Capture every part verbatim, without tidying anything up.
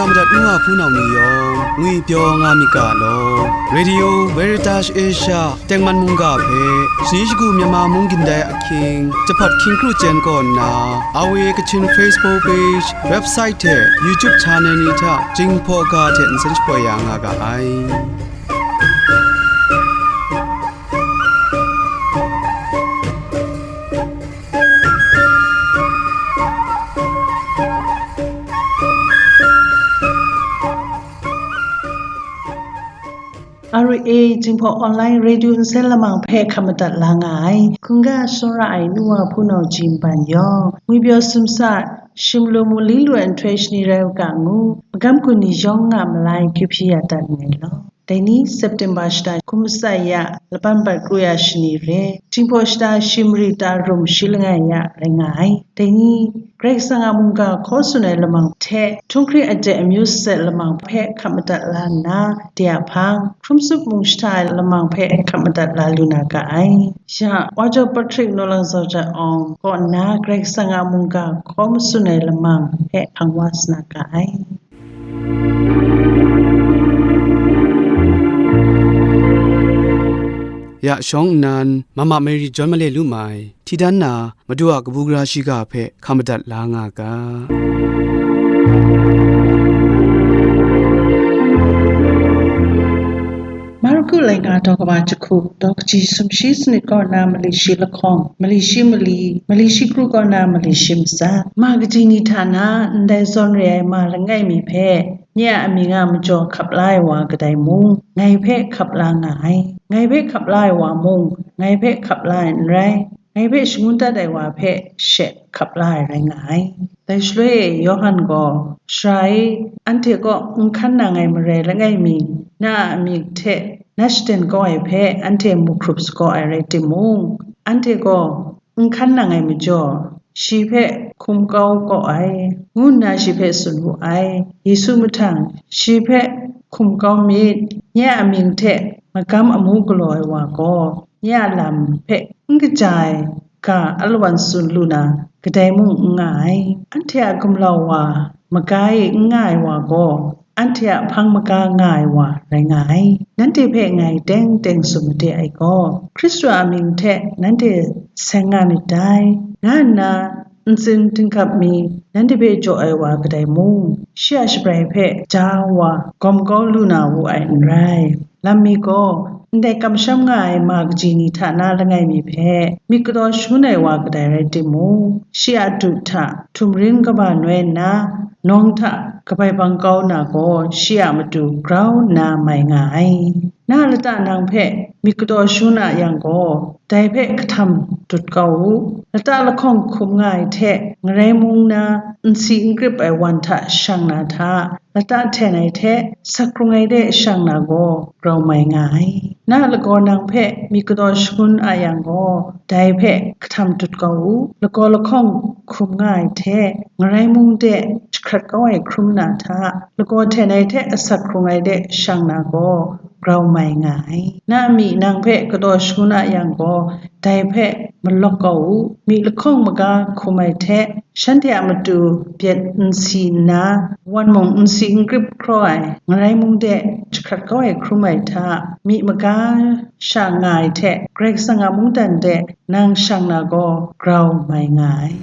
Madat nu wa hpunau ni yawng ngwipyaw nga myit ga law. Radio Veritas Asia tengman mungga hpe shani shagu Myanmar mung gindai ahkying jahpat hkying kru chyen kaw nna, R V A Kachin Facebook page, website hte YouTube channel ni hta Jinghpaw ga hte nsen shapoi ya nga ga ai. R V A Jinghpaw Online Radio nsen lamang hpe hkap madat la nga ai. Hkungga shawra ai nu wa hpunau jin ban yawng, ngwipyaw sumsa, shim lu mu li lu ai nhtoi shani rai u ga ngu, magam gun ni yawng nga malai kyu hpyi ya dat nngai law. Dai ni September shata hkum matsat ya laban bat kru ya shani re, Jinghpaw shata shi mari ta rum shi langai ya rai nga ai. Dai ni Karai Kasang a mungga hkaw tsun ai lamang hte, htunghkring aten amyu saset lamang hpe hkap madat la nna, de a hpang, hkrum tsup mung shata ai lamang hpe hkap madat la lu na ga ai. Ya, Wa Jaw Patrick Naw Lang Zawjat Awng kaw nna Karai Kasang a mungga hkaw matsun ai lamang hpe hpang wa sa na ga ai. Ya shawng nnan, Mama Mary John Male Lumai, hti dan na, Madu a kabu gara shiga hpe hkam madat la nga ga. Marku laika daw kaba jahku, daw kaji sumshi sanit kaw na mali shi lahkawng, mali shi mali, mali shi kru kaw na mali shi matsat, ma kaji ni hta na ndai zawn re ai ma langai mi hpe, nye a amying a majaw hkap la ai wa kadai mung, ngai hpe hkap la nga ai. Ngai hpe hkap la ai wa mung, ngai hpe hkap la ai n rai. Ngai hpe shangun dat ai wa hpe she hkap la ai rai nga ai. Dai shaloi e Yawhan gaw, Sara e, anhte kaw n hkan nang ai marai langai mi, na a amying hte na shaden kau ai hpe anhte mu hkrup sagaw ai rai timung, anhte gaw n hkan nang ai majaw, shi hpe hkum kau kau ai, ngu nna shi hpe tsun wu ai. Yesu mahtang, shi hpe hkum kau myit, nye a amying hte magam amu galaw ai wa gaw, nye a lam hpe n kaja ai ga alawan tsun lu na, kadai mung n nga ai. Anhte a gumlau wa maga e n nga ai wa gaw, anhte a hpang maga nga ai wa rai nga ai. Nanhte hpe ngai teng teng tsun made ai gaw, Hkristu a amying hte nanhte seng nga myit dai, nga nna ntsin tingkap mi nanhte hpe jaw ai wa kadai mung, shi a shabrai hpe ja wa gawm kau lu na wu ai n rai. Lam mi gaw, ndai kamsham nga ai ma kaji ni hta na langai mi hpe myit kadaw shangun ai wa kadai rai timung, shi a du hta htum rin kaba noi nna, nawng hta kabai bang kau na gaw, shi a matu grau nna mai nga ai. Na lata nang hpe myit kadaw shangun a yang gaw, dai hpe kahtam dut kau u. Lata lahkawng hkum nga ai hte ngarai mung na nsi n grip ai wan hta shang na hta, lata hten ai hte sakrung ai de shang na gaw grau mai nga ai. Na lagaw nang hpe myit kadaw shangun a yang gaw, dai hpe kahtam dut kau u. Lagaw lahkawng hkum nga ai hte ngarai mung de jahkrat kau ai hkrum na hta, lagaw hten ai hte asak hkrung ai de shang na gaw, grau mai nga ai. Na a myi nang hpe kadaw shangun a yang gaw, dai hpe malawk kau u. Myi lahkawng maga hkum ai hte, shanhte a matu byet n si nna, wan mung n si n grip hkraw ai, ngarai mung de jahkrat kau ai hkrum ai hta, myi maga sha nga ai hte, Karai Kasang a mungdan de nang shang na gaw grau mai nga ai.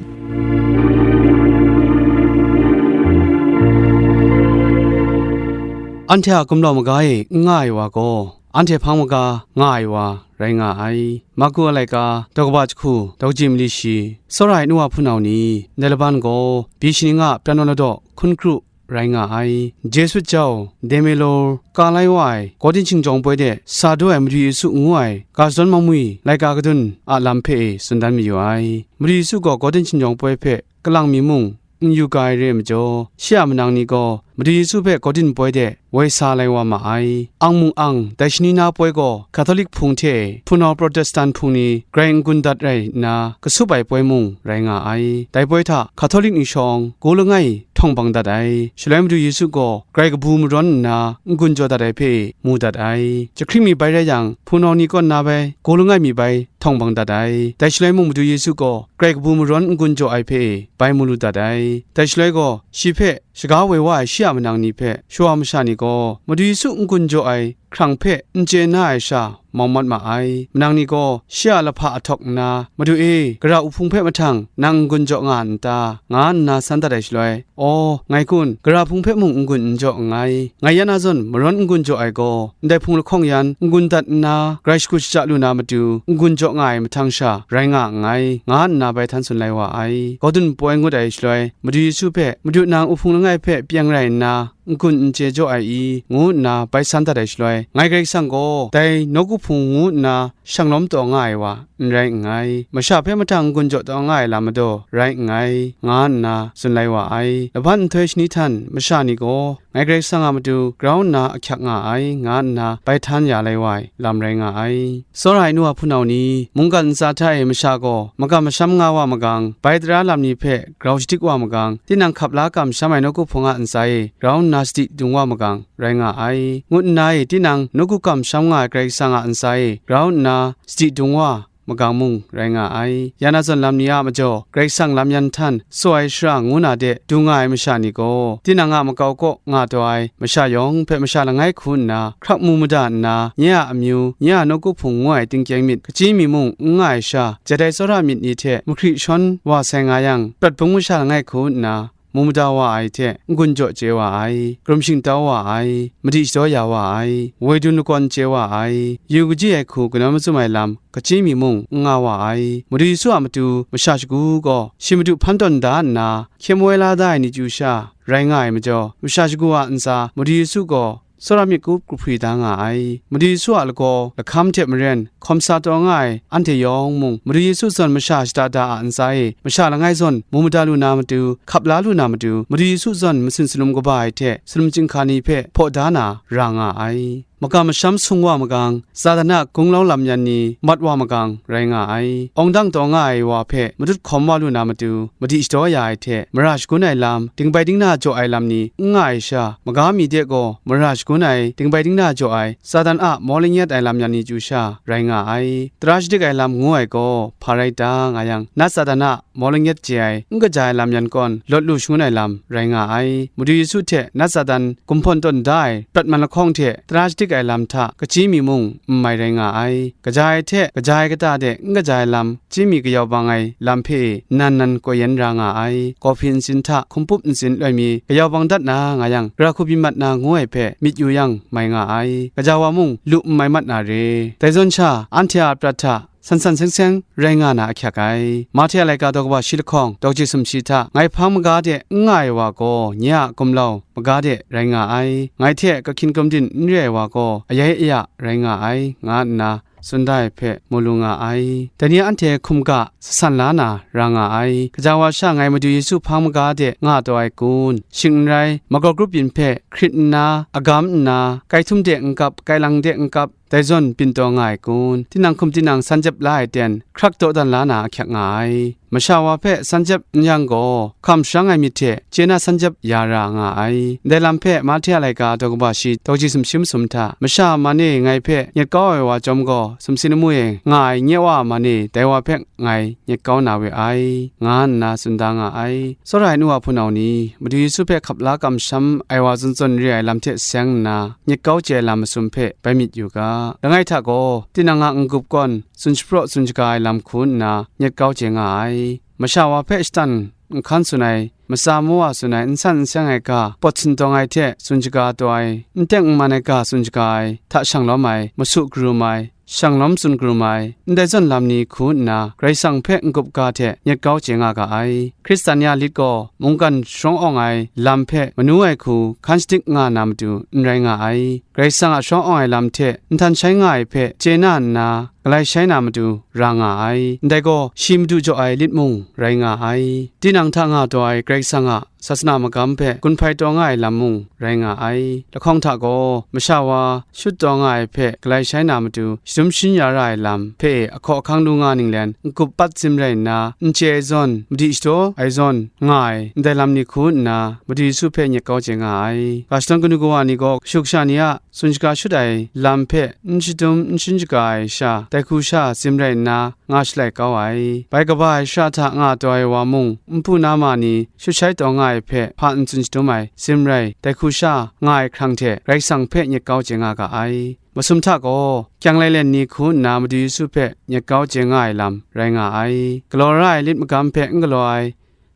Anhte a gumlau maga e n nga ai wa gaw, anhte hpang maga nga ai wa rai nga ai. Marku a laika, daw kaba jahku, daw kaji mali shi, tsawra ai nu wa hpunau ni, ndai laban gaw, byi shani nga pran wa ladaw hkun kru rai nga ai. Jesuit jau, Demelo, ka lai wa ai, Gawdin Shingjawng poi de sa daw ai Madu Yesu ngu ai, ga zawn mamwi laika kadun a lam hpe e tsun dan mayu ai. Madu Yesu gaw Gawdin Shingjawng poi hpe kalang mi mung n yu ga ai re ai majaw, shi a manang ni gaw Madu Yesu hpe Gawdin poi de woi sa lai wa ma ai. Ang mung ang, dai shani na poi gaw Catholic hpung hte hpunau Protestant hpung ni grai n-gun dat rai nna, kasup ai poi mung rai nga ai. Dai poi hta Catholic ni shawng, gu langai, htawng bang dat ai. Shaloi Madu Yesu gaw grai kabu marawn nna n-gun jaw dat ai hpe mu dat ai. Jahkring mi bai rai yang, hpunau ni kaw nna bai, gaw langai mi bai htawng bang dat ai. Dai shaloi mung Madu Yesu gaw grai kabu marawn n-gun jaw ai hpe bai mu lu dat ai. Dai shaloi gaw, shi hpe shaga woi wa ai shi a manang ni hpe shawa masha ni gaw, Madu Yesu n-gun jaw ai hkrang hpe n chye na ai sha mau mat ma ai. Manang ni gaw shi a lahpa ahtawk nna, "Madu e, gara uhpung hpe mahtang nang n-gun jaw nga n ta?" nga nna san dat ai shaloi, "Aw, ngai kun, gara hpung hpe mung n-gun n jaw nngai. Ngai yan a zawn marawn n-gun jaw ai gaw, ndai hpung lahkawng yan n-gun dat nna, grai shagu shaja lu na matu n-gun jaw nga ai mahtang sha rai nga nngai," nga nna bai htan tsun lai wa ai. Kaudun poi ngut ai shaloi, Madu Yesu hpe, "Madu nang uhpung langai hpe pyeng rai nna, n-gun n chye jaw ai i?" ngu nna bai san dat ai shaloi, "Ngai Karai Kasang gaw dai nawku hpung ngu nna shanglawm taw nga ai wa n rai nngai, masha hpe mahtang n-gun jaw taw nga ai lam majaw rai nngai," nga nna tsun lai wa ai. Laban nhtoi shani htan masha ni gaw, "Ngai Karai Kasang a matu grau nna ahkyak nga ai," nga nna bai htan ya lai wa ai lam rai nga ai. Tsawra ai nu a hpunau ni, mungkan ntsa hta e masha gaw makam masham nga wa magang, bai tara lam ni hpe grau shadik wa magang, tinang hkap la kamsham ai nawku hpung a ntsa e grau nna sadi dung wa magang rai nga ai, ngut nna e tinang nawku kamsham nga ai Karai Kasang a ntsa e grau nna sadi dung wa magang mung rai nga ai. Ya na zawn lam ni a majaw, Karai Kasang lam yan htan tsaw ai shara ngu na de du nga ai masha ni gaw, tinang a makau kaw nga taw ai masha yawng hpe masha langai hku nna hkrak mu mada nna, nye a amyu, nye a nawku hpung ngu ai tingkyeng myit kachyi mi mung n nga ai sha, jat ai tsawra myit ni hte mahkri shawn wa sai nga yang, prat bung masha langai hku nna, mu mada wa ai hte n-gun jaw chye wa ai, karum shingtau wa ai, madi shadaw ya wa ai, woi dun lakawn chye wa ai, yu kaji ai hku kanawn mazum ai lam kachyi mi mung n nga wa ai. Madu Yesu a matu masha shagu gaw shi madu hpan tawn da nna, hkyem woi la da ai ni chyu sha rai nga ai majaw, masha shagu a ntsa Madu Yesu gaw tsawra myit kup kahpri da nga ai. Madu Yesu a lagaw lahkam hte maren hkawm sa taw nga ai anhte yawng mung, Madu Yesu zawn masha shada da a ntsa e, masha langai zawn mu mada lu na matu, hkap la lu na matu, Madu Yesu zawn masin salum kaba ai hte salum chyinghka ni hpe hpaw da na ra nga ai. Makam masham sung wa magang, Satan a gunglau lam yan ni mat wa magang rai nga ai. Awng dang taw nga ai wa hpe madut hkawm wa lu na matu, madi shadaw ya ai hte mara shagun ai lam, dingbai dingna jaw ai lam ni n nga ai sha, maga mi de gaw mara shagun ai, dingbai dingna jaw ai, Satan a maw langyet ai lam yan ni chyu sha rai nga ai. Tara shadik ai lam ngu ai gaw hpa rai ta nga yang, nat Satan a maw langyet chye ai, n kaja ai lam yan kawn lawt lu shangun ai lam rai nga ai. Madu Yesu hte nat Satan gumhpawn tawn da ai prat man lahkawng hte tara shadik ai lam hta kachyi mi mung n mai rai nga ai. Kaja ai hte kaja ai kata de n kaja ai lam chyi mi kayau bang ai lam hpe nan nan koi yen ra nga ai. Kawhpri ntsin hta hkumpup ntsin loi mi kayau bang dat na nga yang, gara hku byin mat na ngu ai hpe myit yu yang mai nga ai. Kaja wa mung lu n mai mat na re. Dai zawn sha, anhte a prat hta san san seng seng rai nga na ahkyak ai. Mahte a laika daw kaba shi lahkawng, daw kachyi sumshi hta, ngai hpang maga de n nga ai wa gaw, nye a gumlau maga de rai nga ai. Ngai hte kahkyin gumdin n re ai wa gaw, ayai aya rai nga ai, nga nna tsun da ai hpe mu lu nga ai. Dai ni anhte hkum ga sasan la na ra nga ai. Kaja wa sha ngai Madu Yesu hpang maga de nga taw ai kun? Shing n rai, magawk grup yin hpe hkrit nna, agam nna, kai htum de n kap, kai lang de n kap, dai zawn byin taw nga ai kun? Tinang hkum tinang san jep la ai ten, hkrak dawdan la na ahkyak nga ai. Masha wa hpe san jep n yang gaw, hkam sharang ai myit hte chye na san jep ya ra nga ai. Ndai lam hpe Mahte a laika daw kaba shi, daw kachyi sumshi masum hta, masha a man e ngai hpe nyet kau ai wa chyawm gaw, sumsing lamu e nga ai nye Wa a man e dai wa hpe ngai nyet kau na we ai, nga nna tsun da nga ai. Tsawra ai nu wa hpunau ni, Madu Yesu hpe hkap la kamsham ai wa zawn zawn re ai lam hte seng nna, nyet kau chye ai lam masum hpe bai myit yu ga. Langai hta gaw, tinang a n-gup kawn tsun shapraw tsun shaga ai lam hku nna, nyet kau chye nga ai. Masha wa hpe shatan n hkan tsun ai, matsa mawa tsun ai, n san n seng ai ga, pawt sindawng ai hte tsun shaga taw ai, n teng n man ai ga tsun shaga ai, hta shang lawm ai, masu karum ai, shang lawm tsun karum ai, ndai zawn lam ni hku nna, Karai Kasang hpe n-gup ga hte nyet kau chye nga ga ai. Hkristan ya lit gaw, mungkan sharawng awng ai lam hpe manu ai hku hkan shadik nga na matu n rai nga ai. Karai Kasang a sharawng awng ai lam hte nhtan shai nga ai hpe chye na nna, galai shai na matu ra nga ai. Ndai gaw, shi madu jaw ai lit mung rai nga ai. Tinang hta nga taw ai Karai Kasang a sasana magam hpe gun hpai taw nga ai lam mung rai nga ai. Lahkawng hta gaw masha wa shut taw nga ai hpe galai shai na matu, shadum sharin ya ra ai lam hpe e ahkaw ahkang lu nga ninglen, n-gup pat zim rai nna, n chye ai zawn, madi shadaw ai zawn nga ai ndai lam ni hku nna, Madu Yesu hpe nyet kau chye nga ai. Ga shadawn kanu kawa ni gaw, kashu kasha ni a tsun shaga shut ai lam hpe n shadum n sharin shaga ai sha, dai hku sha zim rai nna, nga shalai kau ai. Bai kaba ai shara hta nga taw ai wa mung, npu na ma ni shut shai taw nga ai hpe hpa n tsun shadum ai, zim rai, dai hku sha nga ai hkrang hte Karai Kasang hpe nyet kau chye nga ga ai. Masum hta gaw, kyang lailen ni hku nna Madu Yesu hpe nyet kau chye nga ai lam rai nga ai. Galaw ra ai lit magam hpe n galaw ai,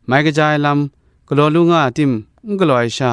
mai kaja ai lam galaw lu nga tim n galaw ai sha,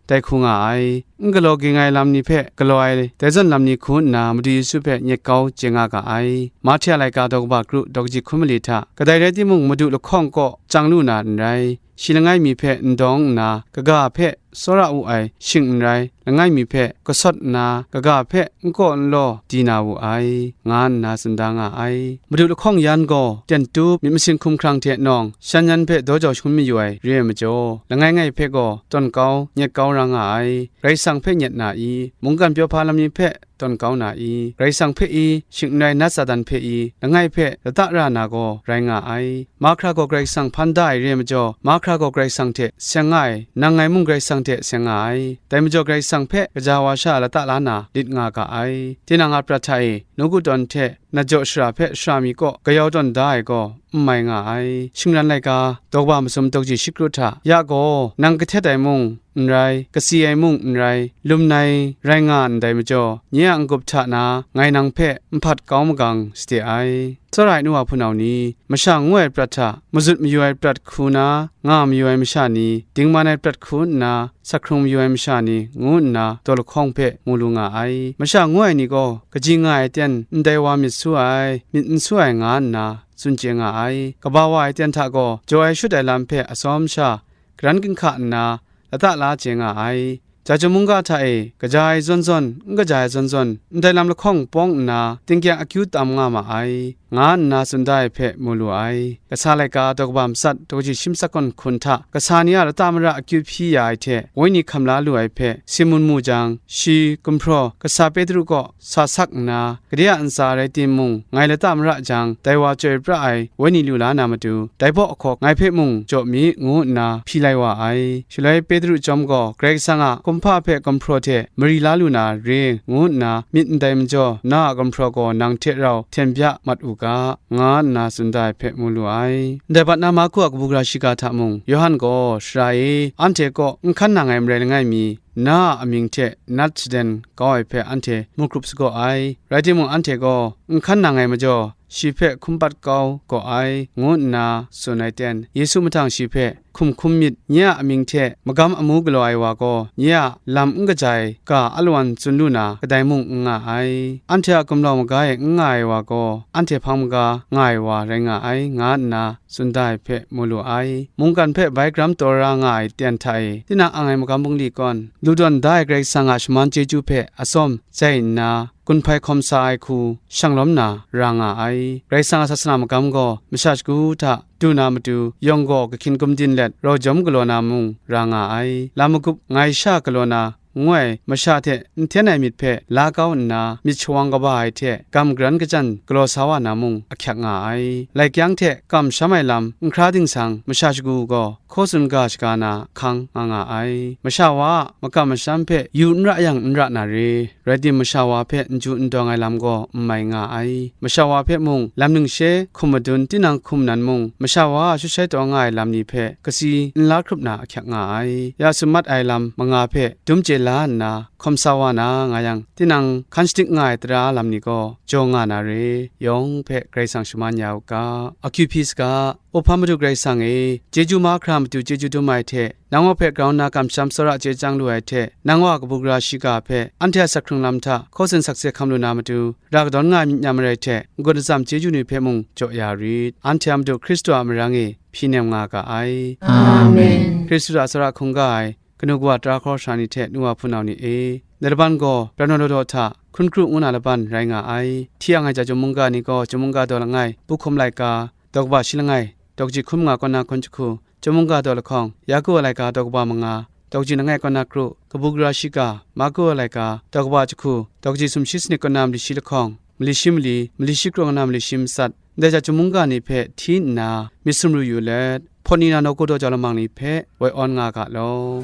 dai hku nga ai. N galaw ging ai lam ni hpe galaw ai, dai zawn lam ni hku nna Madu Yesu hpe nyet kau chye nga ga ai. Mahte a laika daw kaba kru daw kaji hkun mali hta, kadai rai timung, Madu lahkawng kaw chyang lu na n rai, shi langai mi hpe n dawng nna, kaga hpe tsawra wu ai shing n rai, langai mi hpe gasawt nna, kaga hpe n kaw n law di na wu ai, nga nna tsun da nga ai. Madu lahkawng yan gaw, ten tup myit masin hkumhkrang hte nawng, shan yan hpe daw jau shangun mayu ai re ai majaw, langai ngai hpe gaw tawn kau, nyet kau ra nga ai. Karai Kasang hpe nyet na i? Mungkan pyaw hpa lam ni hpe tawn kau na i? Karai Kasang hpe i? Shing n rai nat Satan hpe i? Langai hpe lata ra na gaw rai nga ai. Mahkra gaw Karai Kasang hpan da ai re ai majaw, mahkra gaw Karai Kasang hte seng nga ai, nang ngai mung Karai Kasang hte seng nga ai. Dai majaw Karai Kasang hpe kaja wa sha lata la na lit nga ga ai. Tinang a prat hta e, nawku tawn hte nat jaw shara hpe shara mi kaw gayau tawn da ai gaw n mai nga ai. Shingran laika, daw kaba masum daw kaji shi kru hta, ya gaw, nang kahtet ai mung n rai, kasi ai mung n rai, lum nai rai nga ndai majaw, nye a n-gup hta na ngai nang hpe n hpat kau magang sade ai. Tsawra ai nu wa hpunau ni, masha ngu ai prat hta mazut mayu ai prat hku na nga mayu ai masha ni, dingman ai prat hku nna sa hkrung mayu ai masha ni, ngu nna daw lahkawng hpe mu lu nga ai. Masha ngu ai ni gaw, kaji nga ai aten ndai wa myit su ai, myit n su ai, nga nna tsun chye nga ai. Kaba wa ai aten hta gaw, jaw ai shut ai lam hpe atsawm sha, garan ginhka nna lata la chye nga ai. Jahtum mungga hta e, kaja ai zawn zawn, n kaja ai zawn zawn, ndai lam lahkawng pawng nna, tingkyang akyu tam nga ma ai, nga nna tsun da ai hpe mu lu ai. Kasa laika daw kaba matsat daw kaji shi matsat kawn hkun hta, kasa ni a lata mara akyu hpyi ya ai hte, wenyi hkam la lu ai hpe, Simun mu jang, shi gumhpraw kasa Petru kaw sa sak nna, gade a ntsa rai timung, ngai lata mara jang, dai wa chyoi pra ai wenyi lu la na matu, dai baw ahkawk ngai hpe mung jaw mi, ngu nna hpyi lai wa ai. Shaloi Petru chyawm gaw, Karai Kasang a kumhpa hpe gumhpraw hte mari la lu na re, ngu nna myit ndai majaw, na a gumhpraw gaw nang hte rau hten bya mat u ga, nga nna tsun da ai hpe mu lu ai. Ndai bat na Marku a kabu gara shiga hta mung, Yawhan gaw, Sara e, anhte kaw n hkan nang ai marai langai mi, na a amying hte nat shaden kau ai hpe anhte mu hkrup sagaw ai. Rai timung, anhte gaw n hkan nang ai majaw, shi hpe hkum pat kau gaw ai, ngu nna tsun ai ten, Yesu mahtang shi hpe hkum hkum myit, nye a amying hte magam amu galaw ai wa gaw, nye a lam n kaja ai ga alawan tsun lu na, kadai mung n nga ai. Anhte a gumlau maga e n nga ai wa gaw, anhte hpang maga nga ai wa rai nga ai, nga nna tsun da ai hpe mu lu ai. Mungkan hpe bai garam taw ra nga ai ten hta e, tinang ang ai magam bungli kawn, lu tawn da ai Karai Kasang a shaman chyeju hpe atsawm jai nna, gun hpai hkawm sa ai hku shang lawm na ra nga ai. Karai Kasang a sasana magam gaw masha shagu hta du na matu, yawng gaw kahkyin gumdin let rau jawm galaw na mung ra nga ai. Lam magup ngai sha galaw na ngu ai masha hte n hten ai myit hpe la kau nna, myit shawang kaba ai hte gam garan kachyan galaw sa wa na mung ahkyak nga ai. Laikyang hte kamsham ai lam n hkra dingsang, masha shagu gaw hkaw tsun ga shaga na hkang nga nga ai. Masha wa a makam masham hpe yu n ra yang n ra na re, rai tim, masha wa hpe n ju n dawng ai lam gaw n mai nga ai. Masha wa hpe mung lam ningshe hkum madun, tinang hkum nan mung, masha wa a shut shai taw nga ai lam ni hpe kasi n la hkrup na ahkyak nga ai. Ya tsun mat ai lam manga hpe dum chye la nna, hkawm sa wa na nga yang, tinang hkan shadik nga ai tara lam ni gaw jaw nga na re, yawng hpe Karai Kasang shaman ya u ga. Akyu hpyi saga, Awhpa Madu Karai Kasang e, chyeju mahkra matu chyeju dum ai hte, nang wa hpe grau nna kamsham tsawra chye chyang lu ai hte, nang wa kabu gara shiga hpe anhte a sak hkrung lam hta hkaw tsun sakse hkam lu na matu, ra kadawn nga ai myit n-ya marai hte, n-gun atsam chyeju ni hpe mung jaw ya rit. Anhte a Madu Hkristu a marang e hpyi nem nga ga ai. Amen. Hkristu a tsawra hkungga ai kanu kawa tara hkawra sara ni hte nu wa hpunau ni e, ndai laban gaw, pran wa law daw hta hkun kru ngu na laban rai nga ai. Hti ang ai ja chyum mungga ni gaw, chyum mungga daw langai, pu hkum laika, daw kaba shi langai, daw kaji hkun manga kaw na hkun jahku, Chyum mungga daw lahkawng, Yaku a laika daw kaba manga, daw kaji langai kaw na kru, kabu gara shiga, Marku a laika daw kaba jahku, daw kaji sumshi sanit kaw na mali shi lahkawng, mali shi mali, mali shi krum kaw na mali shi matsat, ndai ja chyum mungga ni hpe hti nna myit sumru yu let, hpawt ni na nawku daw jau lamang ni hpe woi awn nga ga law.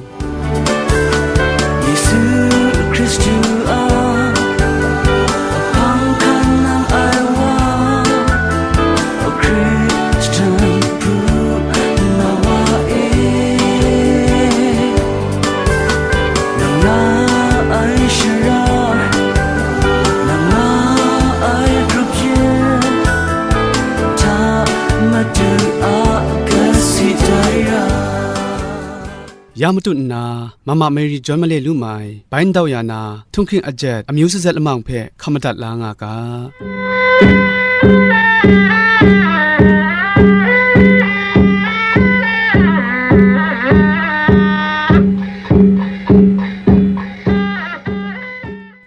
Yesu Hkristu a, hpang hkan nang ai wa, Hkristan hpu na wa e, nang nga ai shara, nang nga ai grup yen, hta matu a kasi dai ra. Ya matut nna, Mama Mary John Malay lu mai, bai ndau ya na, htunghkring ajet, amyu sazet lamang hpe hkam madat la nga ga.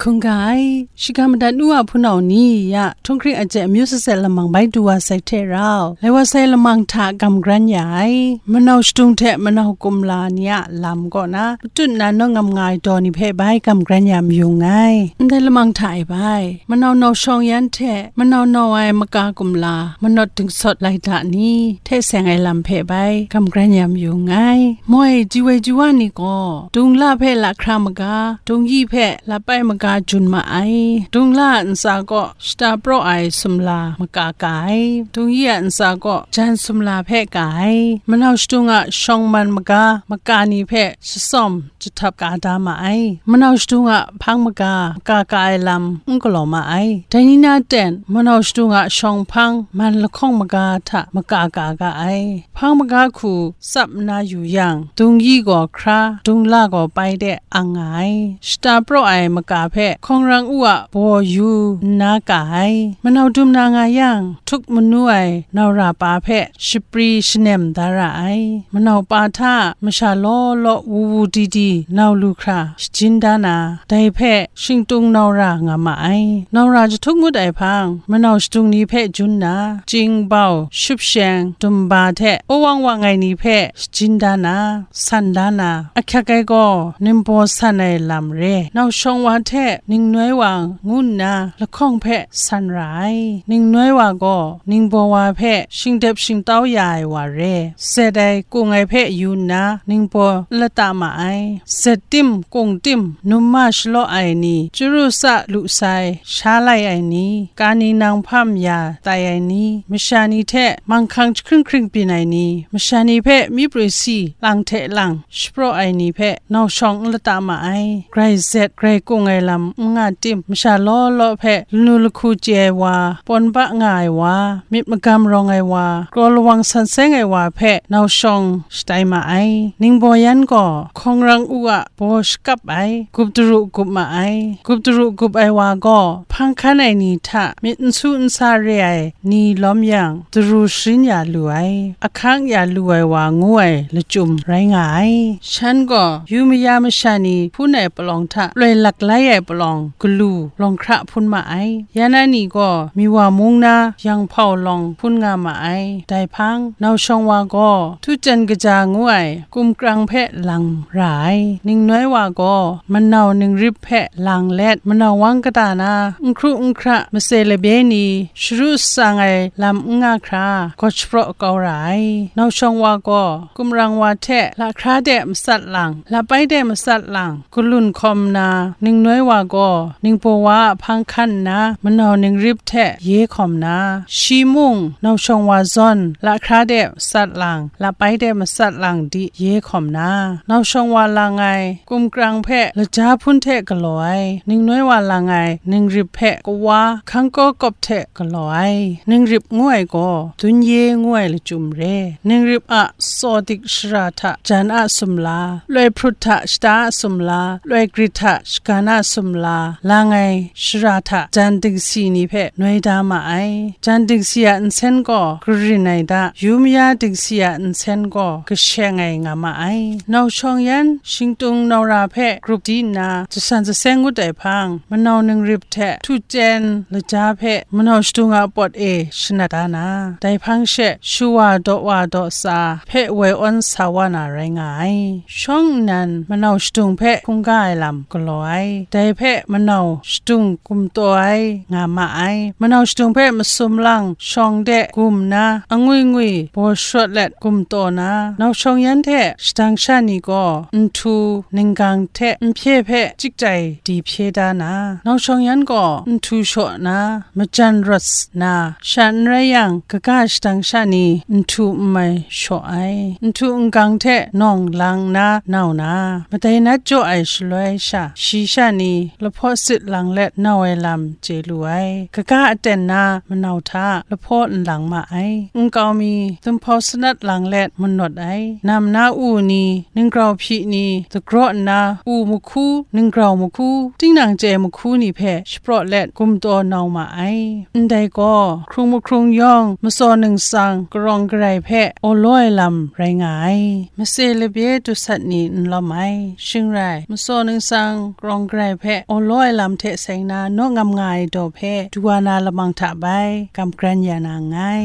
Hkungga ai, shingkang madat nu a hpunau ni ya, htunghkring ajet amyu sazet lamang bai du wa sai hte rau, lai wa sai lamang hta gam gran ya ai, manau shadung hte manau kumla ni a lam kaw na, matut nna nawng ngam nga ai daw ni hpe bai gam gran ya mayu nngai. Ndai lamang hta e bai, manau nau shawng yan hte manau nau ai maka kumla, manawt dingsawt laida ni hte seng ai lam hpe bai gam gran ya mayu nngai. Moi, ji woi ji wa ni gaw, dungla hpe lahkra maga, dungyi hpe lapai maga jun ma ai. Dungla a ntsa kaw shata praw ai sumla maka ka ai. Dungyi a ntsa kaw jan sumla hpe ka ai. Manau shadung a shawng man maga, maka ni hpe shasawm jahtap ka da ma ai. Manau shadung a hpang maga, maka ka ai lam n galaw ma ai. Dai ni na ten, manau shadung a shawng hpang man lahkawng maga hta maka ka ga ai. Hpang maga hku tsap nna yu yang, dungyi gaw hkra, dungla gaw pai de ang nga ai. Shata praw ai maka hpe hkawng rang u a baw yu nna ka ai. Manau dum na nga yang, htuk manu ai naura pa hpe shapri shanem da ra ai. Manau pa hta masha law law wu wu di di nau lu hkra shajin da na, dai hpe shingtung naura nga ma ai. Naura jahtuk ngut ai hpang, manau shadung ni hpe jun na, chying bau, shup sheng, dumba hte awang wang ai ni hpe shajin da na, san da na, ahkyak ai gaw ningbaw san ai lam re. Nau shawng wa hte ningnoi wa ngu nna lahkawng hpe san ra ai. Ningnoi wa gaw ningbaw wa hpe shingdep shingtau ya ai wa re. Zet ai, kung ai hpe yu nna ningbaw n lata ma ai. Zet tim, kung tim, num ma shalaw ai ni, chyaru tsa lu sai, sha lai ai ni, ka ni nang hpam ya tai ai ni, masha ni hte manghkang jahkring hkring byin ai ni, masha ni hpe myi prwi si lang hte lang shapraw ai ni hpe nau shawng n lata ma ai. Grai zet, grai kung ai lam n nga tim, masha law law hpe lanu lahku chye ai wa, pawn ba nga ai wa, myit magam rawng ai wa, kraw lawang san seng ai wa hpe nau shawng shatai ma ai. Ningbaw yan gaw hkawng rang u a baw shakap ai, gup daru gup ma ai. Gup daru gup ai wa gaw hpang hkan ai ni hta myit n su n sa re ai ni lawm yang, daru sharin ya lu ai, ahkang ya lu ai wa ngu ai lachyum rai nga ai. Shan gaw yu maya masha ni hpun ai palawng hta loi lak lai ai palawng galu lawng hkra hpun ma ai. Ya na ni gaw Miwa mung na yang hpau lawng hpun nga ma ai. Dai hpang, nau shawng wa gaw htujan kaja ngu ai kumkrang hpe lang ra ai. Ningnoi wa gaw manau ningrip hpe lang let, manau wang kata na, n hkru n hkra, matse labye ni, sharu shatsang ai lam n nga hkra, gawt shapraw kau ra ai. Nau shawng wa gaw kumrang wa hte lahkra de matsat lang, labai de matsat lang, galun hkawm nna, ningnoi wa gaw ningbaw wa a hpang hkan nna, manau ningrip hte ye hkawm na, shi mung nau shawng wa zawn lahkra de matsat lang, labai de matsat lang di ye hkawm na, nau shawng wa lang ai kumkrang hpe laja hpun hte galaw ai, ningnoi wa lang ai ningrip hpe kawa hkang kawkawp hte galaw ai. Ningrip ngu ai gaw dun ye ngu ai lachyum re. Ningrip a tsaw dik shara hta jan a sumla, loi hprut hta shata a sumla, loi grit hta shagan a sumla, lang ai ai shara hta jan dingsi ni hpe noi da ma ai. Jan dingsi a nsen gaw karin ai da, yu maya dingsi a nsen gaw kasheng ai nga ma ai. Nau shawng yan shingtung nau ra hpe grup di nna, jasan jaseng ngut ai hpang, manau ningrip hte htu chyen laja hpe manau shadung a pawt e shanat da na, dai hpang she shu wa daw wa daw tsa hpe woi awn sa wa na rai nga ai. Shawng nnan manau shadung hpe hkungga ai lam galaw ai. Dai hpe manau shadung gumtaw ai nga ma ai. Manau shadung hpe masum lang shawng de gum nna, angwi ngwi baw sharawt let gumtaw na, nau shawng yan hte shadang sha ni gaw nhtu ninggang hte nhpye hpe chyik tai di hpye da na, nau shawng yan gaw nhtu shaw na, majan rawt na, sha n rai yang, kaga shadang sha ni nhtu n mai shaw ai, nhtu ngang hte nawng lang na nau na, madai nat jaw ai shaloi sha, shi sha ni lahpaw sit lang let nau ai lam chye lu ai. Kaga aten na manau hta lahpaw n lang ma ai. Nkau mi, zunghpau sanat lang let manawt ai. Nam na u ni, ninggrau hpyi ni, dagraw nna u mahku, ninggrau mahku, tinang chye mahku ni hpe shapraw let gumtaw nau ma ai. Ndai gaw, hkrung mahkrung yawng matsaw ningsang karawng garai hpe awlaw ai lam rai nga ai. Mase labye dusat ni n lawm ai. Shing rai, matsaw ningsang karawng garai hpe awlaw ai lam hte seng na naw ngam nga ai daw hpe, du wa na lamang hta bai, kamgran ya na nngai.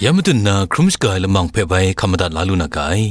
Ya matut nna hkrum shaga ai lamang hpe bai hkam madat la lu na ga ai.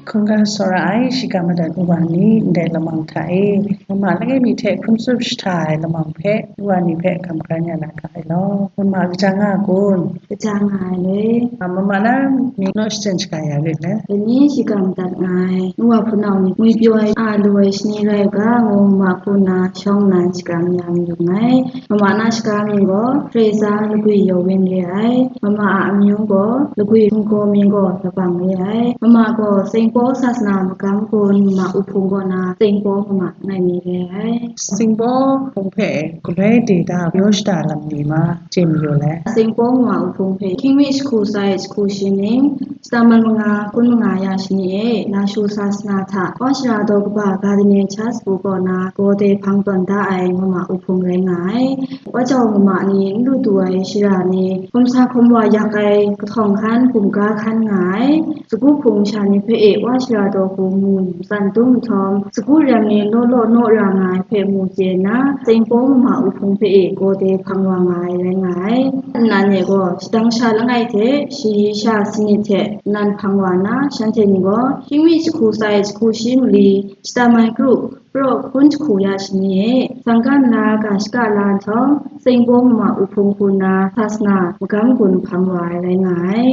Hkungga tsawra ai, shiga madat wa ni ndai lamang hta e, mama langai mi hte hkrum tsup shahta ai lamang hpe, wa ni hpe hkam hkran ya na ga ai law. Mama kaja nga kun? Kaja nga ai le. A, mama na mying naw shachyen shaga ya rit le? Dai ni shiga madat nga ai, nu wa hpunau ni ngwi pyaw ai a lu ai shani rai u ga, ngu mama hku nna shawng nnan shakram ya mayu nngai. Mama na shaga mying gaw Fraser Lagwi Yawin re ai. Mama a amyu gaw Lagwi Hpunggaw mying gaw Labang re ai. Mama gaw Saint Paul Sasana Magam Kun Mama Uhpung kaw na Saint Paul Mama ngai mi re ai. Saint Paul Hpung hpe galoi de da, yaw shada lam ni ma chye mayu le? Saint Paul Mama Uhpung hpe hkying mi jahku sai jahku shi ning, shata man manga, kun manga ya shani e, Lashu Sasana hta Wa Shara Daw Kaba Gardenier Church School kaw na gaw de hpang tawn da ai Mama Uhpung rai nga ai. Wa jau mama ni n lu du ai shara ni, hkawm sa hkawm wa yak ai kahtawng hkan, bumga hkan nga ai. Sagu hpung sha ni hpe e Wa Shara Daw Hku mu matsan dum nhtawm, sagu rem ni law law naw ra nga ai hpe mu chye nna, Saint Paul Mama Uhpung hpe e gaw de hpang wa nga ai rai nga ai. Nnan e gaw, shadang sha langai hte, shayi sha sanit hte nan hpang wa nna, shanhte ni gaw, hkying mi jahku sai jahku shi mali, shata mai kru, praw hkun jahku ya shani e, sangkan la ga shaka la nhtawm, Saint Paul Mama Uhpung hku nna Sasana Magam Kun hpang wa ai rai nga ai.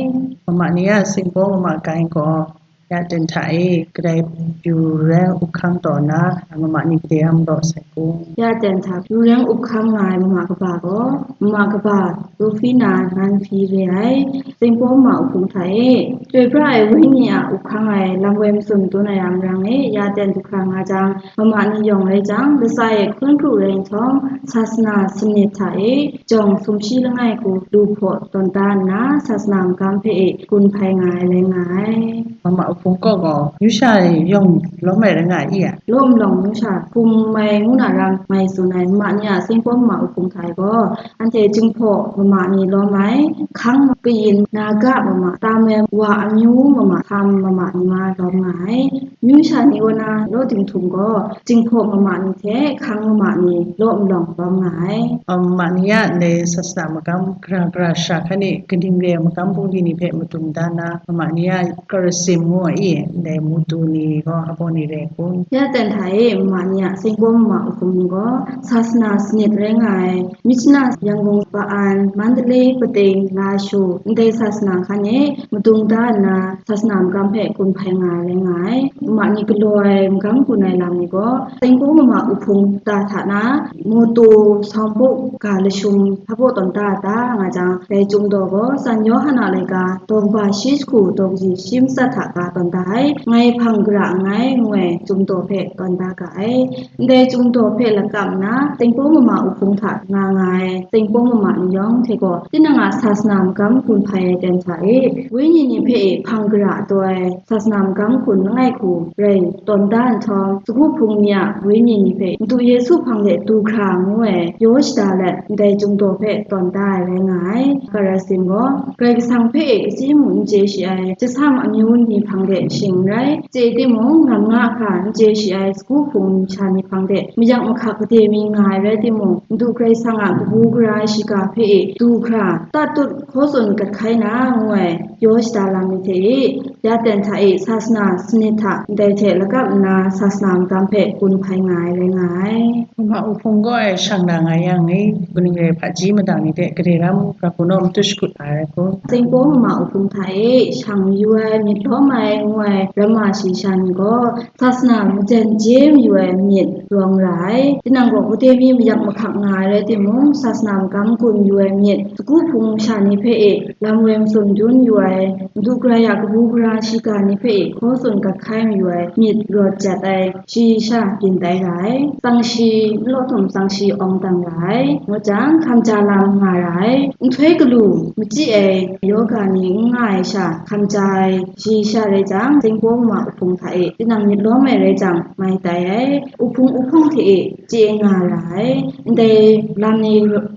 Mama ni a Saint Paul Mama Gardenier gaw, ya ten hta e, kadai yu reng up hkang taw na, mama ni kadai hpang law sai kun? Ya ten hta yu reng up hkang nga ai mama kaba gaw, mama kaba Rufina Nanhpyi re ai, Saint Paul Mama Uhpung hta e, Chyoi pra ai Wenyi a up hkang ai lam woi matsun dun ai a marang e, ya ten du hkra nga jang, mama ni yawng rai jang, latsa e hkun kru rai nhtawm, Sasana sanit hta e, jawng sumshi langai hku lu hpaw tawn da nna, Sasana magam hpe e gun hpai nga ai rai nga ai. Mama Uhpung kaw gaw, yu sha e yawng lawm ai rai nga i a? Law malawng nu sha, hkum mai ngu na ram mai tsun ai, mama ni a Saint Paul Mama Uhpung hta e gaw, anhte Jinghpaw mama ni lawm ai, hkang kayin, naga mama, tamem wa amyu mama, hkam mama ni ma lawm nga ai. Myu sha ni kaw na law dinghtum gaw, Jinghpaw mama ni hte hkang mama ni law malawng lawm nga ai. Mama ni a ndai Sasana magam gara gara sha hkan e, kaning re ai magam bungli ni hpe madung da na, mama ni a karasim ngu ai, ndai mutu ni gaw hpa ni rai kun? Ya ten hta e, mama ni a Saint Paul Mama Uhpung ni gaw, Sasana sanit rai nga ai, Myitkyina, Yangon, Ba-an, Mandalay, Pateng, Lashu, ndai Sasana hkan e madung da nna, Sasana magam hpe gun hpai nga ai rai nga ai. Mama ni galaw ai magam gun ai lam ni gaw, Saint Paul Mama Uhpung ta hta na, Mawtaw, Sawmpuk, ga lashum, hpa baw tawn da da nga jang, dai Chyum daw gaw, San Yawhan a laika, daw kaba shi jahku, daw kaji shi matsat hta ga, tawn da ai, ngai hpang gara nngai, ngu ai, chyum daw hpe tawn da ga ai. Ndai chyum daw hpe lakap nna, Tsengpawng mama uhpung hta nga nga ai, Tsengpawng mama ni yawng hte gaw, tinang a sasana magam gun hpai ai ten hta e, wenyi ni hpe e hpang gara taw ai, sasana magam gun langai hku rai tawn da nhtawm, sagu hpung ni a wenyi ni hpe Madu Yesu hpang de du hkra ngu ai, yaw shada let, ndai chyum daw hpe tawn da ai rai nga ai. Karasin gaw, Karai Kasang hpe e kasi mung n chye shi ai, chyasam amyu ni hpang de shing n rai, chye timung, nam nga hkra n chye shi ai sagu hpung sha ni hpang de mayak mahkak gade mi nga ai rai timung, Madu Karai Kasang a kabu gara ai shiga hpe e du hkra, tatut hkaw tsun gat hkai na, ngu ai, yaw shada lam ni hte e, ya ten hta e, sasana sanit hta ndai hte lakap nna, sasana magam hpe gun hpai nga ai rai nga ai. Mama uhpung gaw e shang na nga yang e, kaning rai hpaji madang ni hte gade ram ga hku naw matut shakut ai rai kun? Tsengpawng mama uhpung hta e shang mayu ai, myit lawm ai, ngu ai, ramma shayi sha ni gaw, sasana majan je mayu ai myit rawng ra ai. Tinang gaw gade mi mayak mahkak nga ai rai timung, sasana magam gun yu ai myit, sagu hpung sha ni hpe e lam woi matsun dun yu ai, Madu Karai a kabu gara shiga ni hpe e hkaw tsun gat hkai mayu ai myit rawt jat ai, shayi sha byin tai ra ai. Tsang shi, n law htum tsang shi awng dang ra ai. Ngut jang, hkamja lam nga ra ai. Nhtoi galu, machyi ai, yoga ni n nga ai sha, hkamja ai, shayi sha rai jang, Tsengpawng mama uhpung hta e, tinang myit lawm ai rai jang, mai tai ai. Uhpung uhpawng hte e, chye nga ra ai. Ndai lam ni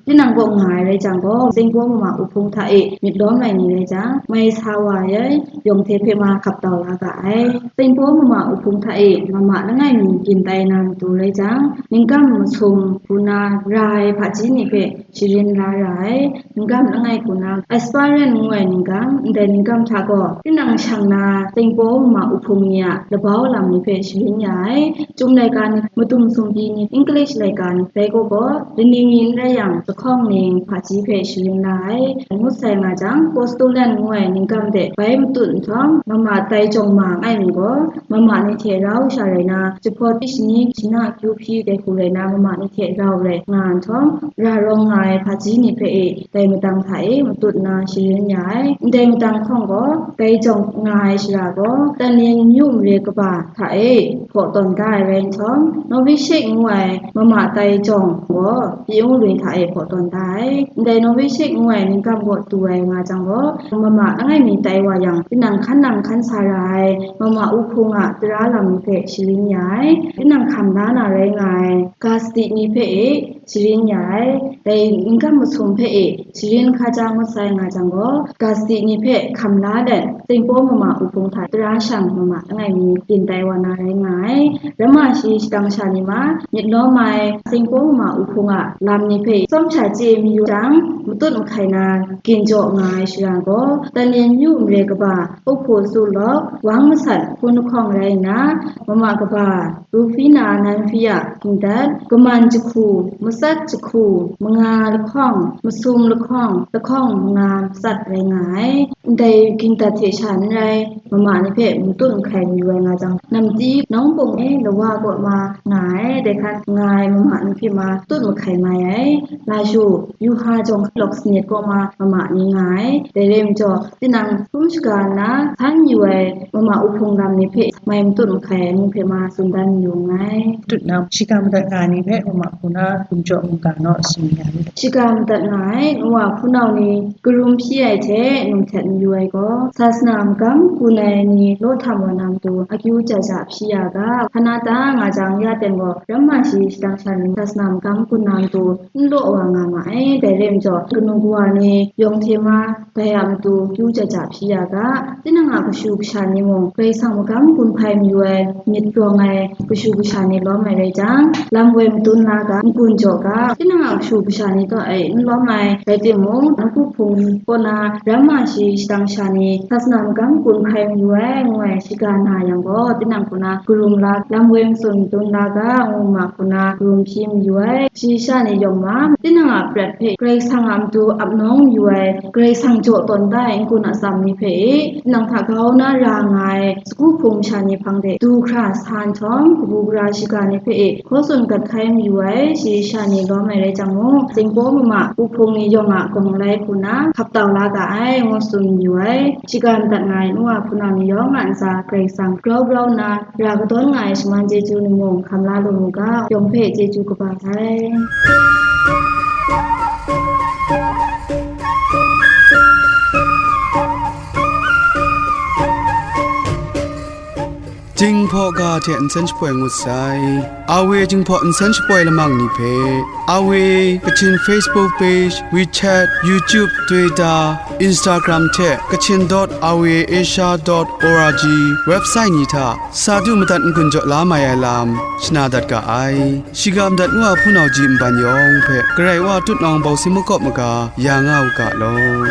tinang kaw nga ai rai jang gaw, Tsengpawng mama uhpung hta e myit lawm ai ni rai jang, mai sa wa ai, yawng hte hpe ma hkap tau la ga ai. Tsengpawng mama uhpung hta e mama langai mi byin tai na matu rai jang, ningkam masum hku na ra ai hpaji ni hpe sharin la ra ai. Ningkam langai hku na, aspirin ngu ai ningkam, ndai ningkam hta gaw, tinang shang na Tsengpawng mama uhpung ni a labau lam ni hpe sharin ya ai. Chyum laika ni, madum sumpyi ni, English laika ni, dai gaw gaw, laning ni n rai yang, lahkawng ning hpaji hpe sharin la ai, ngut sai nga jang, Postulan ngu ai ningkam de bai matut nhtawm, mama tai jawng ma ai ni gaw, mama ni hte rau sha rai na, jahpawt shani shana akyu hpyi dai hku rai na, mama ni hte rau rai nga nhtawm, ra rawng nga ai hpaji ni hpe e, dai madang hta e matut nna sharin ya ai. Ndai madang hkawng gaw, dai jawng nga ai shara gaw, Tanlin myu mare kaba hta e hpaw tawn da ai rai nhtawm, Novishek ngu ai mama tai jawng gaw, Pyi-u lui hta e hpaw tawn da ai. Ndai Novishek ngu ai ningkam gaw du ai nga jang gaw, mama langai mi tai wa yang, tinang hkan nang hkan sa ra ai, mama uhpung a tara lam ni hpe sharin ya ai, tinang hkam la na rai nga ai, ga sadi ni hpe e, sharin ya ai, dai ningkam masum hpe e sharin hkaja ngut sai nga jang gaw, ga sadi ni hpe hkam la let, Tsengpawng mama uhpung hta tara shang mama langai mi byin tai wa na rai nga ai. Ramma shayi shadang sha ni ma, myit lawm ai, Tsengpawng mama uhpung a lam ni hpe tsawm sha chye mayu jang, matut mahkai na, gin jaw nga ai shara gaw, Tanlin myu mare kaba, Ukpu Sulawk, Wang Masat, hpun lahkawng rai nna, mama kaba, Rufina Nanfia, hkingdat, kaman jahku, matsat jahku, manga lahkawng, masum lahkawng, lahkawng manga matsat rai nga ai. Ndai hkingdat hte sha n rai, mama ni hpe matut mahkai mayu ai nga jang, namti nawng bung e lawa kaw ma nga ai, dai hkan nga ai mama ni hpe ma tut mahkai mai ai. Lashu, yuha jawng lawk sanit kaw ma mama ni nga ai. Dai rai majaw, tinang hkrum shaga nna, htan yu ai mama uhpung lam ni hpe mai matut mahkai ai ni hpe ma tsun dan yu nngai. Tut na, shiga madat nga ni hpe mama hku na gumjaw mungga naw tsun ya mi. Shiga madat nga ai, nwa hpunau ni karum hpyi ai hte num htet mayu ai gaw, sasana magam gun ai ni law htam wa na matu akyu ja ja hpyi ya ga, hpa na ta nga jang ya ten gaw, ramma shayi shadang sha ni sasana magam gun na matu n law wa nga ma ai. Dai rai majaw, kanu kawa ni yawng hte ma, dai a matu kyu ja ja hpyi ya ga, tinang a kashu kasha ni mung, Karai Kasang magam gun hpai mayu ai, myit rawng ai kashu kasha ni lawm ai rai jang, lam woi madun la ga, n-gun jaw ga, tinang a kashu kasha ni kaw e n lawm ai, rai timung, nawku hpung kaw na, ramma shayi shadang sha ni, sasana magam gun hpai mayu ai, ngu ai, shiga na yang gaw, tinang hku na karum la, lam woi matsun dun la ga, ngu ma hku na karum hpyi mayu ai, shayi sha ni yawng ma, tinang a prat hpe Karai Kasang a matu ap nawng mayu ai, Karai Kasang jaw tawn da ai n-gun atsam ni hpe e, tinang hta grau na ra nga ai, sagu hpung sha ni hpang de du hkra sa nhtawm, kabu gara shiga ni hpe e, hkaw tsun gat hkai mayu ai, shayi sha ni lawm ai rai jang mung, Tsingbaw mama, uhpung ni yawng a gawng lai hku na, hkap tau la ga ai, ngu tsun yu ai. Shiga madat nga ai nu wa hpunau ni yawng a ntsa Karai Kasang grau grau nna ra kadawn nga ai shaman chyeju ni mung hkam la lu mu ga, yawng hpe chyeju kaba sai. Jinghpaw ga hte nsen shapoi ngut sai. A W Jinghpaw nsen shapoi lamang ni hpe, A W Kachin Facebook page, WeChat, YouTube, Twitter, Instagram hte Kachin dot R V A Asia dot O R G website ni hta sa du madat n-gun jaw la mai ai lam shana dat ga ai. Shiga madat nu a hpunau ji nban yawng hpe Karai Wa tutnawng bawsing makawp maga ya nga u ga law.